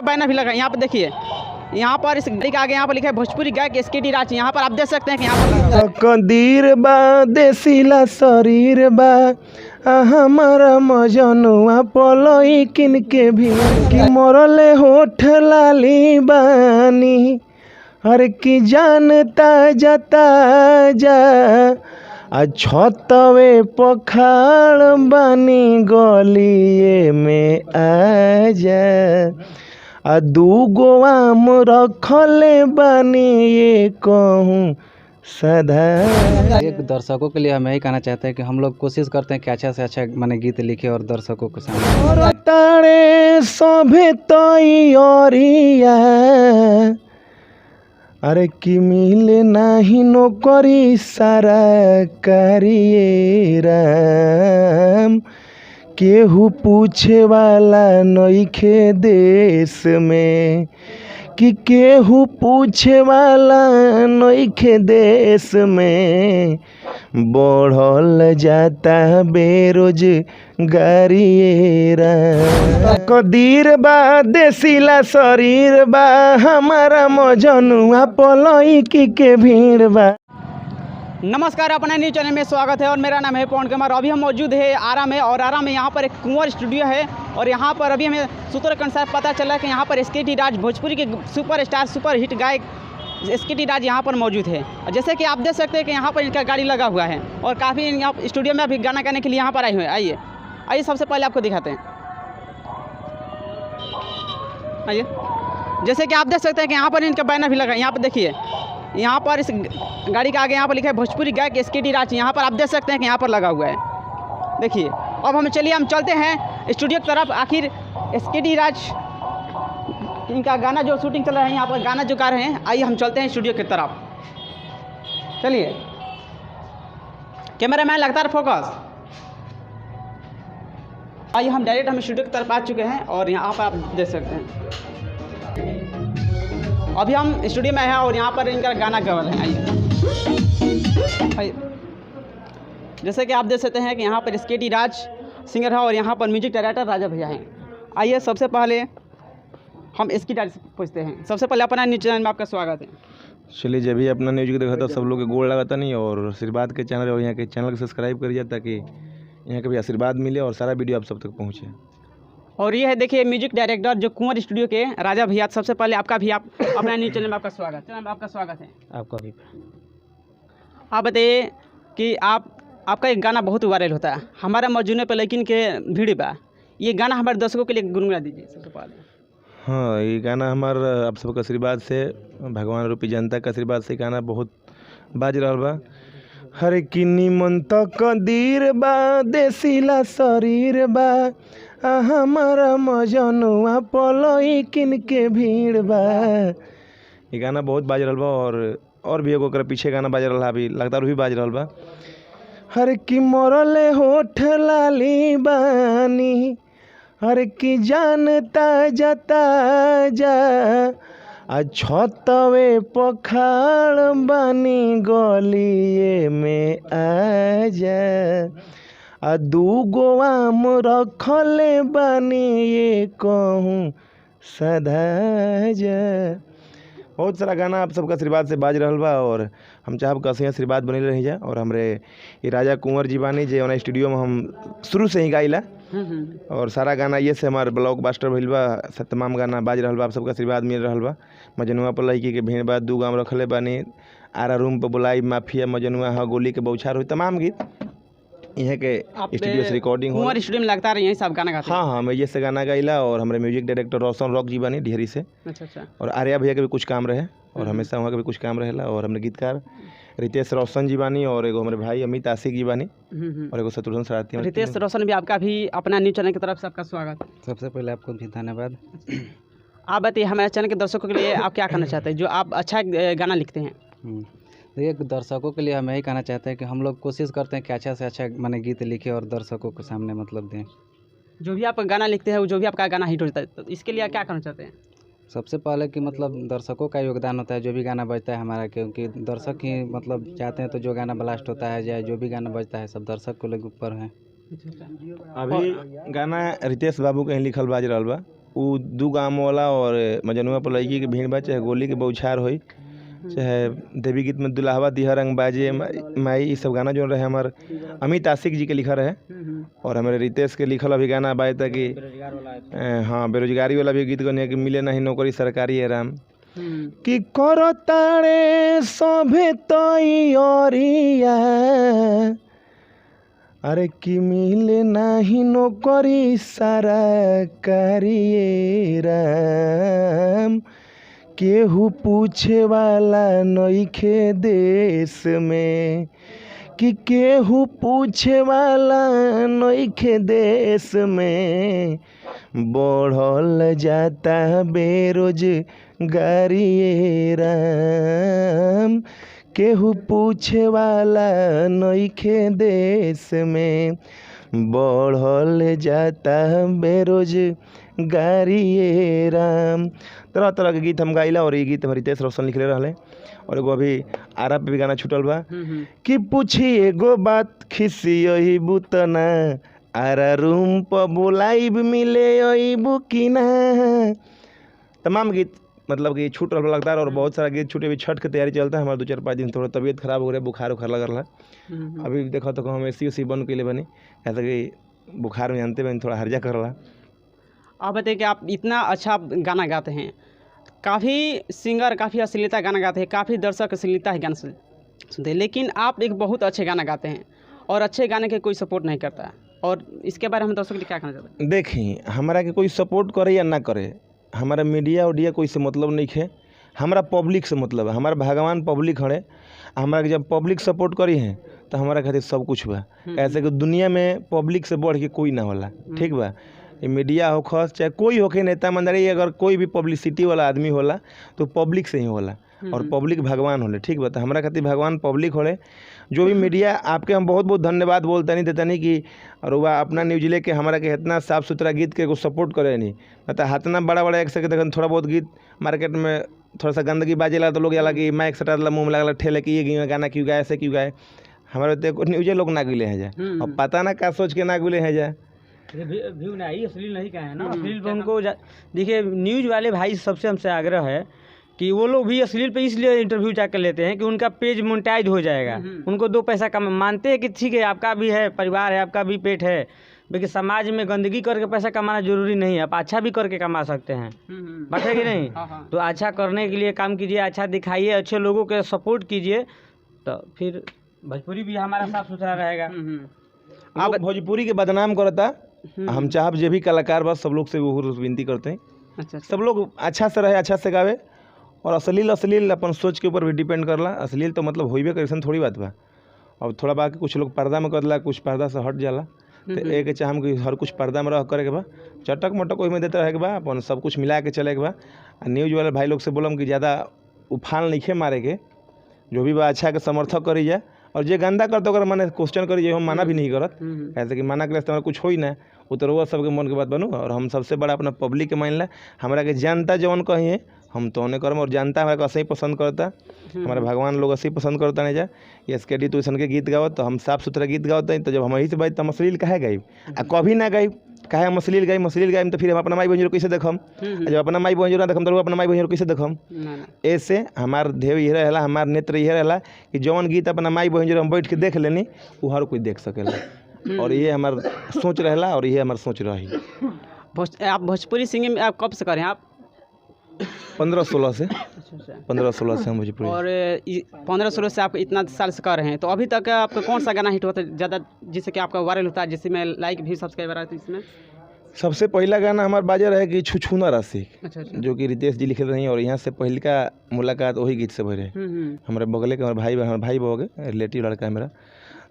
Banner भी लगा है। यहाँ पर देखिए, यहाँ पर इस गाड़ी के आगे यहाँ पर लिखा है भोजपुरी गायक एस के टी राज। यहाँ पर आप देख सकते हैं कि यहाँ पर लगा हुआ है। कदीर बा देसीला शरीर बा आ हमारा मजनुआ पलई किन के भी कि मरले होठ लाली बानी अरे की जानता जाता जा आ छतवे पखाड़ बानी गलिए में आ जा आ दूगो आम रखले बानी ये कहूँ सदा। एक दर्शकों के लिए हम यही कहना चाहते हैं कि हम लोग कोशिश करते हैं कि अच्छा से अच्छा माने गीत लिखे और दर्शकों के सामने। तारे सभे तैयारिया अरे कि मिले नाही नौकरी सारा करिए राम केहू पूछे वाला नइखे देश में कि केहू पूछे वाला नइखे देश में बढ़ल जाता बेरोजगारी कदीर बा देसीला शरीर बा हमारा मजनुआ पलई के भीड़ बा। नमस्कार, अपना न्यूज चैनल में स्वागत है और मेरा नाम है पवन कुमार। अभी हम मौजूद है आरा में और आरा में यहाँ पर एक कुंवर स्टूडियो है और यहाँ पर अभी हमें सूत्रों के अनुसार पता चला कि यहाँ पर एस के टी राज, भोजपुरी के सुपर स्टार सुपर हिट गायक एस के टी राज यहाँ पर मौजूद है। और जैसे कि आप देख सकते हैं कि यहाँ पर इनका गाड़ी लगा हुआ है और काफ़ी यहाँ स्टूडियो में अभी गाना गाने के लिए यहाँ पर आए हुए हैं। आइए आइए, सबसे पहले आपको दिखाते हैं। आइए, जैसे कि आप देख सकते हैं कि यहाँ पर इनका बैनर भी लगा है। यहाँ पर देखिए, यहाँ पर इस गाड़ी के आगे यहाँ पर लिखा है भोजपुरी गायक एस के टी राज। यहाँ पर आप देख सकते हैं कि यहाँ पर लगा हुआ है। देखिए, अब हम चलिए हम चलते हैं स्टूडियो की तरफ। आखिर एस के टी राज इनका गाना जो शूटिंग चल रहा है, यहाँ पर गाना जो गा रहे हैं, आइए हम चलते हैं स्टूडियो की तरफ। चलिए, कैमरा मैन लगातार फोकस। आइए हम डायरेक्ट हम स्टूडियो की तरफ आ चुके हैं और यहाँ पर आप देख सकते हैं अभी हम स्टूडियो में हैं और यहाँ पर इनका गाना गा रहे हैं। आइए आइए, जैसे कि आप देख सकते हैं कि यहाँ पर एस के टी राज सिंगर है और यहाँ पर म्यूजिक डायरेक्टर राजा भैया हैं। आइए सबसे पहले हम एस के राज से पूछते हैं। सबसे पहले अपना न्यूज चैनल में आपका स्वागत है। चलिए, जब भी अपना न्यूज के देखा था सब लोग के गोड़ लगाता नहीं और आशीर्वाद के चैनल और यहाँ के चैनल को सब्सक्राइब करिए ताकि यहाँ के भी आशीर्वाद मिले और सारा वीडियो आप सब तक पहुँचे। और ये है देखिए म्यूजिक डायरेक्टर जो कुंवर स्टूडियो के राजा भैया। सबसे पहले आपका भी आप अपना न्यूज चैनल में आपका स्वागत चैनल में आपका स्वागत है। आपका भी। आप बताइए कि आप आपका एक गाना बहुत वायरल होता है, हमारा मौजूद पे लेकिन के भीड़ बा, ये गाना हमारे दर्शकों के लिए गुनगुना दीजिए सबसे पहले। हाँ, ये गाना हमार आप सबके आशीर्वाद से, भगवान रूपी जनता के आशीर्वाद से गाना बहुत बाज रहा बा। हर कि निमन तकदीर बा देसीला शरीर बा आ हमारा मजनुआ पलई किन के भीड़ बा। ये गाना बहुत बाज रहा बा और भी एगो ओकरा पीछे गाना बाज रहा अभी लगातार भी बाज रहा बा। हर कि मरले होठ लाली बानी हर कि जानता जाता जा आ छतवे पखाड़ बानी गलिए में आ जा आ दूगो आम रखले बानी ये कहूँ सदा जा। बहुत सारा गाना आप सबका आशीर्वाद से बाज रहा बा और हम चाहब कैसे आशीर्वाद बनी रही जा। और हमरे ये राजा कुंवर जी बानी जे ओना स्टूडियो में हम शुरू से ही गाइला और सारा गाना ये से हमार ब्लॉकबस्टर भइल बा, तमाम गाना बाज रहा बा, आप सबका आशीर्वाद मिल रहा बा। मजनुआ पर लड़की के भीड़ बा, दू गाँव रखले बानी, आरा रूम पर बोलाई माफिया मजनुआ ह गोली के बौछार हुई, तमाम गीत यहाँ के स्टूडियो से रिकॉर्डिंग हो। कुंवर स्टूडियो में लगातार यहीं से आप गाना गाते हैं? हाँ हाँ, मैं ये से गाना गाइला और हमारे म्यूजिक डायरेक्टर रोशन रॉक जी बानी ढेरी से। अच्छा अच्छा। और आर्या भैया के भी कुछ काम रहे और हमेशा वहाँ के भी कुछ काम रहेला। और हमने गीतकार रितेश रोशन जी बानी और एगो हमारे भाई अमित आशिक जी बानी और एगो शत्रुघ्न सारथी। रितेश रोशन भी आपका भी अपना न्यूज चैनल की तरफ से आपका स्वागत। सबसे पहले आपको भी धन्यवाद। आप बताइए हमारे चैनल के दर्शकों के लिए आप क्या कहना चाहते हैं, जो आप अच्छा गाना लिखते हैं? देखिए, दर्शकों के लिए हम यही कहना चाहते हैं कि हम लोग कोशिश करते हैं कि अच्छा से अच्छा माने गीत लिखे और दर्शकों के सामने मतलब दें। जो भी आप गाना लिखते हैं वो जो भी आपका गाना हिट होता है, तो इसके लिए क्या कहना चाहते हैं? सबसे पहले कि मतलब दर्शकों का योगदान होता है जो भी गाना बजता है हमारा, क्योंकि दर्शक ही मतलब चाहते हैं तो जो गाना ब्लास्ट होता है या जो भी गाना बजता है सब दर्शक को लोग ऊपर हैं। अभी गाना रितेश बाबू के ही लिखल बाज रहा बा। उ दू गाम वाला और मजनुआ पर लड़की के भीड़ बा, चाहे गोली के बौछार होई, चाहे देवी गीत में दुल्हवा दिहा रंग बाजे माई, ई सब गाना जो रहे हमार अमित आशिक जी के लिखा रहे और हमारे रितेश के लिखल अभी गाना बाय ताकि हाँ बेरोजगारी वाला भी गीत गनिया कि मिले नहीं नौकरी सरकारी है राम कि करो तारे सभे तैयारिया, अरे कि मिले नहीं नौकरी सरकारी राम, केहू पूछे वाला नइखे देश में, कि केहू पूछे वाला नइखे देश में, बढ़ल जाता बेरोजगारी राम, केहू पूछे वाला नइखे देश में, बढ़ल जाता बेरोजगारी राम। तरह तरह के गीत हम गाइला और ये गीत हम रितेश रोशन लिखले रहले। और एगो अभी आरा पे भी गाना छूटल बा कि पूछी एगो बात खिसियबू त ना, आरा रूम पर बोलाइब मिले अइबू कि ना। तमाम गीत मतलब कि छूट रहा लगातार और बहुत सारा गीत छूटे। अभी छठ के तैयारी चलता है हमारा, 2-4-5 दिन थोड़ा तबीयत खराब हो रहा है, बुखार उखार लग रहा है। अभी देखो तो हम ए सी बंद कैले बनी, ऐसा कि बुखार में जानते बनी थोड़ा हर्जा कर रहा। आप बताइए कि आप इतना अच्छा गाना गाते हैं, काफ़ी सिंगर काफ़ी अश्लीलता गाना गाते हैं, काफ़ी दर्शक अश्लीलता ही गाना सुनते हैं, लेकिन आप एक बहुत अच्छे गाना गाते हैं और अच्छे गाने के कोई सपोर्ट नहीं करता, और इसके बारे में दर्शक के लिए क्या कहना चाहते हैं? देखी हमारा के कोई सपोर्ट करे या ना करे, हमारा मीडिया उडिया कोई से मतलब नहीं है, हमारा पब्लिक से मतलब है। हमारा भगवान पब्लिक हड़े, हमारा जब पब्लिक सपोर्ट करी है तो हमारा खातिर सब कुछ बा। ऐसे कि दुनिया में पब्लिक से बढ़ के कोई ना होला, ठीक बा। मीडिया हो खस चाहे कोई होखे नेता मंडली, अगर कोई भी पब्लिसिटी वाला आदमी होला तो पब्लिक से ही होला और पब्लिक भगवान होले, ठीक बा। तो हमारा खातिर भगवान पब्लिक होले। जो भी मीडिया आपके हम बहुत बहुत धन्यवाद बोलते नहीं देता नहीं कि और वह अपना न्यूज लेके हमारा के इतना साफ़ सुथरा गीत के सपोर्ट करे नहीं, मतलब इतना बड़ा बड़ा एक से देखन थोड़ा बहुत गीत मार्केट में थोड़ा सा गंदगी बाजेला तो लोग जाला कि माइक सटा दिला मुँह में लागला ठेले कि ये गाना क्यों गाए, ऐसे क्यों गाए। हमारे तो न्यूजे लोग ना गुले हैं जा, और पता ना का सोच के ना गुले हैं जा। व्यू ना आई, अश्लील नहीं कहे ना, अश्लील पर उनको देखिए न्यूज़ वाले भाई सबसे हमसे आग्रह है कि वो लोग भी अश्लील पे इसलिए इंटरव्यू जाकर लेते हैं कि उनका पेज मोनेटाइज हो जाएगा, उनको 2 पैसा कम मानते हैं कि ठीक है आपका भी है परिवार है आपका भी पेट है, लेकिन समाज में गंदगी करके पैसा कमाना जरूरी नहीं है, आप अच्छा भी करके कमा सकते हैं, बात है कि नहीं। तो अच्छा करने के लिए काम कीजिए, अच्छा दिखाइए, अच्छे लोगों के सपोर्ट कीजिए, तो फिर भोजपुरी भी हमारा साफ सुथरा रहेगा। आप भोजपुरी के बदनाम करता, हम चाहब जे भी कलाकार बस सब लोग से वो विनती करते हैं। अच्छा, सब लोग अच्छा से रहे, अच्छा से गावे, और अश्लील अश्लील अपन सोच के ऊपर भी डिपेंड करला। अश्लील तो मतलब होइबे करे, थोड़ी बात बा। और थोड़ा बाकी कुछ लोग पर्दा में करला, कुछ पर्दा से हट जाला, तो एक चाहम कि हर कुछ पर्दा में रह करे के बा, चटक मटक ओहिमे देते रहे के बा, अपन सब कुछ मिला के चले के बा। आ न्यूज वाले भाई लोग से बोलम कि ज़्यादा उफान नइखे मारे के, जो भी बा अच्छा के समर्थक करी जाए, और जे गंदा करते ओकरा मने क्वेश्चन करी जाए, हम मना भी नहीं करत, ऐसे कि मना करे तो कुछ हो ही ना, वो तो रउआ सबके मन के बात बनू। और हम सबसे बड़ा अपना पब्लिक के मान ला, हमरा के जनता जौन कही हम तो उन्हें करम, और जनता हमारा ऐसे ही पसंद करता, हमारे भगवान लोग ऐसे ही पसंद करता नहीं जा। एस के डी तो ऐसा के गीत गावत तो हम साफ सुथरा गीत गावत नहीं, तो जब हम यही से बात तो हम अश्लील काहे गाइब, आ कभी ना गाइब, काहे हम अश्लील गाइब? अश्लील गाइब तो फिर हम अपना माई बहन कैसे देखम, जब अपना माई बहन ना देखम तो अपना माई बहन कैसे देखम? ऐसे हमार ध्येय यह रहला, हमार नेत्र यह रहला कि जौन गीत अपना माई बहन हम बैठ के देख लेनी वो हर कोई देख सकेला, और ये हमार सोच रहला और ये हमार सोच रही। आप भोजपुरी सिंगिंग आप कब से करें आप? 15-16 से। 15-16 से हम भोजपुरी। और 15-16 से आप इतना साल से कर रहे हैं, तो अभी तक आपका कौन सा गाना हिट होता है ज़्यादा, जिससे कि आपका वायरल होता है, जिसमें लाइक भी सब्सक्राइबर आते हैं? इसमें सबसे पहला गाना हमारे बाजे रहे कि छुछुना राशि, अच्छा, जो कि रितेश जी लिखे रही, और यहाँ से पहल का मुलाकात वही गीत से भरे रहे। हमारे बगले के हमारे भाई बगे रिलेटिव लड़का है मेरा,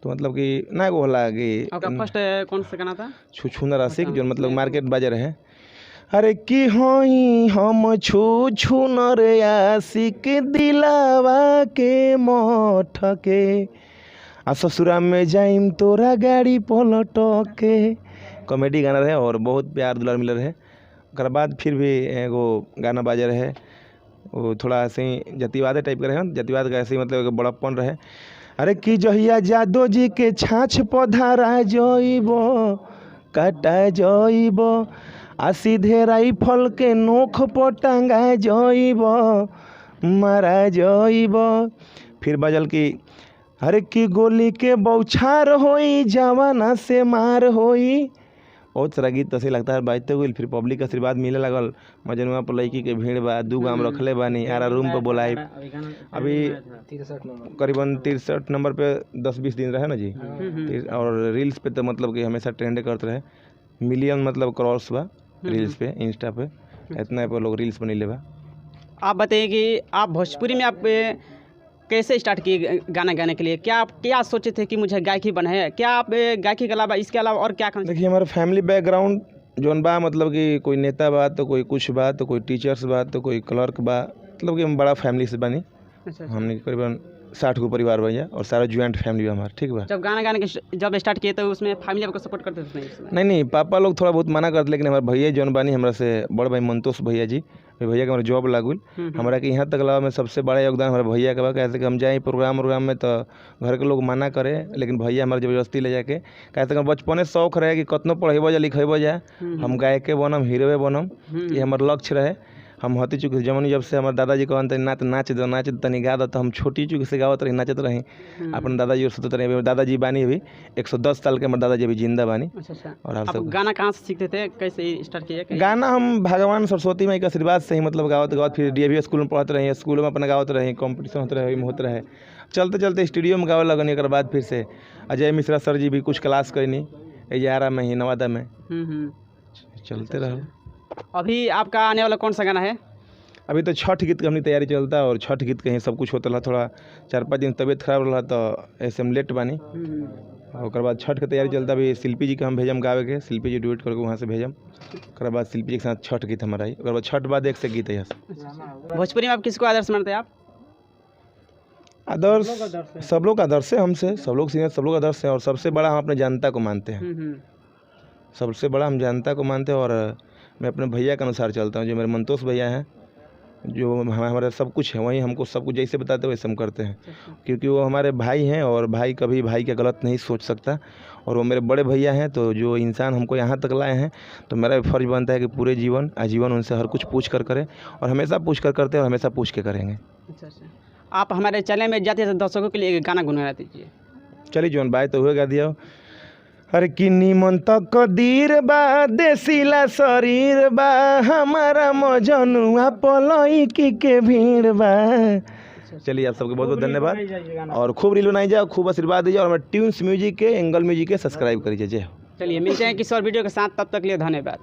तो मतलब कि ना एगो होला कि आपका फर्स्ट कौन सा गाना था? छुछुना राशि, जो मतलब मार्केट बाजे रहे। अरे कि हई हम छू छू नर आशिक दिलावा के मठ के, आ ससुरा में जाइम तोरा गाड़ी पलट के, कॉमेडी गाना रहे और बहुत प्यार दुलार मिल रहे। ओकरा बाद फिर भी एगो गाना बाजे रहे, वो थोड़ा ऐसे ही जातिवाद टाइप के रहे, जातिवाद का ऐसे ही मतलब एगो बड़प्पन रहे। अरे कि जहिया जादो जी के छाछ पधारा जइबो काटा जइबो, आ सीधे राइफल के नोख पर टंगा जइब, मारा जइब। फिर बजल कि अरे कि गोली के बौछार होई, जवाना से मार होई। बहुत सारा गीत ऐसे लगता है बाजते हुए। फिर पब्लिक के आशीर्वाद मिले लगल। मजनुआ पर लड़की के भीड़ बा, दू गाम रखले बानी, आरा रूम पर बोलाई। अभी करीबन 63 नंबर पे 10-20 दिन रहे ना जी। और रील्स पे तो मतलब कि हमेशा ट्रेंड करते रहे, मिलियन मतलब क्रॉस बा रील्स पे, इंस्टा पे इतना पर लोग रील्स बनीले बा। आप बताइए कि आप भोजपुरी में आप कैसे स्टार्ट किए गाना गाने के लिए? क्या आप क्या सोचे थे कि मुझे गायकी बना है? क्या आप गायकी के अलावा इसके अलावा और क्या करना? देखिए हमारा फैमिली बैकग्राउंड जौन बा, मतलब कि कोई नेता बा तो कोई कुछ बा तो कोई टीचर्स बा तो कोई क्लर्क बा, मतलब कि हम बड़ा फैमिली से बानी। अच्छा। हमने करीबन 60 गो परिवार बा और सारा ज्वाइंट फैमिली बा हमार, ठीक बा। जब गाना गाने के जब स्टार्ट किए तो उसमें फैमिली आपको सपोर्ट करते थे उसमें? नहीं नहीं, पापा लोग थोड़ा बहुत मना करते, लेकिन हमारे भैया जौन बानी हमरा से बड़ भाई मंतोष भैया जी, भैया के हमारे जॉब लागुल, हमरा के यहाँ तक लावा में सबसे बड़ा योगदान हमारे भैया के बा। कैसे कि हम जाए प्रोग्राम उग्राम में तो घर के लोग मना करे, लेकिन भैया हमारे जबरदस्ती ले जाके, कैसे कि बचपने शौक रहे कि कतनो पढ़ेबो जा लिखेबो जा, हम गायके बनम, हीरोवे बनम, ये हमार लक्ष्य रहे। हम हती चुके जमनी जब से हमारे दादाजी कहन तनी नाच नाच दो, नाच दो, तनी गा दो, तो हम छोटी चुके से गावत रही, नाचत रही, अपन दादाजी और सुतत रही। दादाजी बानी अभी 110 साल के हमारे दादाजी अभी जिंदा बानी। अच्छा अच्छा। और आप आप सब गाना कहाँ से सीखते थे, कैसे स्टार्ट किए? गाना हम भगवान सरस्वती माई के आशीर्वाद से ही मतलब गावत गावत, फिर डीएवी स्कूल में पढ़ते रही, स्कूल में अपना गावत रही, कॉम्पिटिशन होते रहे, होते रहे, चलते चलते स्टूडियो में गावे लगनी। एक बाद फिर से अजय मिश्रा सर जी भी कुछ क्लास करनी एजारा में ही, नवादा में, चलते रहो। अभी आपका आने वाला कौन सा गाना है? अभी तो छठ गीत के हमनी तैयारी चलता और छठ गीत के ही सब कुछ होता रहा। थोड़ा 4-5 दिन तबीयत खराब रहा तो ऐसे हम लेट बानी, और बाद छठ के तैयारी चलता। अभी शिल्पी जी के हम भेजम गावे के, शिल्पी जी डुएट करके वहाँ से भेजम। ओकर बाद शिल्पी जी के साथ छठ गीत हमारा आई, ओकर बाद छठ बाद एक से गीत है। भोजपुरी में आप किसको आदर्श मानते हैं आप? आदर्श सब लोग आदर्श है हमसे, सब लोग सीनियर, सब लोग आदर्श हैं। और सबसे बड़ा हम अपने जनता को मानते हैं, सबसे बड़ा हम जनता को मानते हैं। और मैं अपने भैया के अनुसार चलता हूँ, जो मेरे मंतोष भैया हैं, जो हमारा सब कुछ है, वही हमको सब कुछ जैसे बताते हैं वैसे हम करते हैं, क्योंकि वो हमारे भाई हैं और भाई कभी भाई का गलत नहीं सोच सकता। और वो मेरे बड़े भैया हैं, तो जो इंसान हमको यहाँ तक लाए हैं, तो मेरा भी फ़र्ज बनता है कि पूरे जीवन आजीवन उनसे हर कुछ पूछ कर करें, और हमेशा पूछ कर करते हैं और हमेशा पूछ के करेंगे। अच्छा अच्छा। आप हमारे चैनल में जाते दर्शकों के लिए गाना गुनगुना दीजिए। चलिए जौन भाई तो हुए गा दिया। अरे कि निमन तकदीर बा, देसीला शरीर बा, हमारा मजनुआ पलई के भीड़ बा। चलिए आप सबके बहुत बहुत धन्यवाद, और खूब रील बनाई जाए, खूब आशीर्वाद दीजिए, और हमारे ट्यून्स म्यूजिक के, एंगल म्यूजिक के सब्सक्राइब करिए। जय हो। चलिए मिलते हैं किसी और वीडियो के साथ, तब तक के लिए धन्यवाद।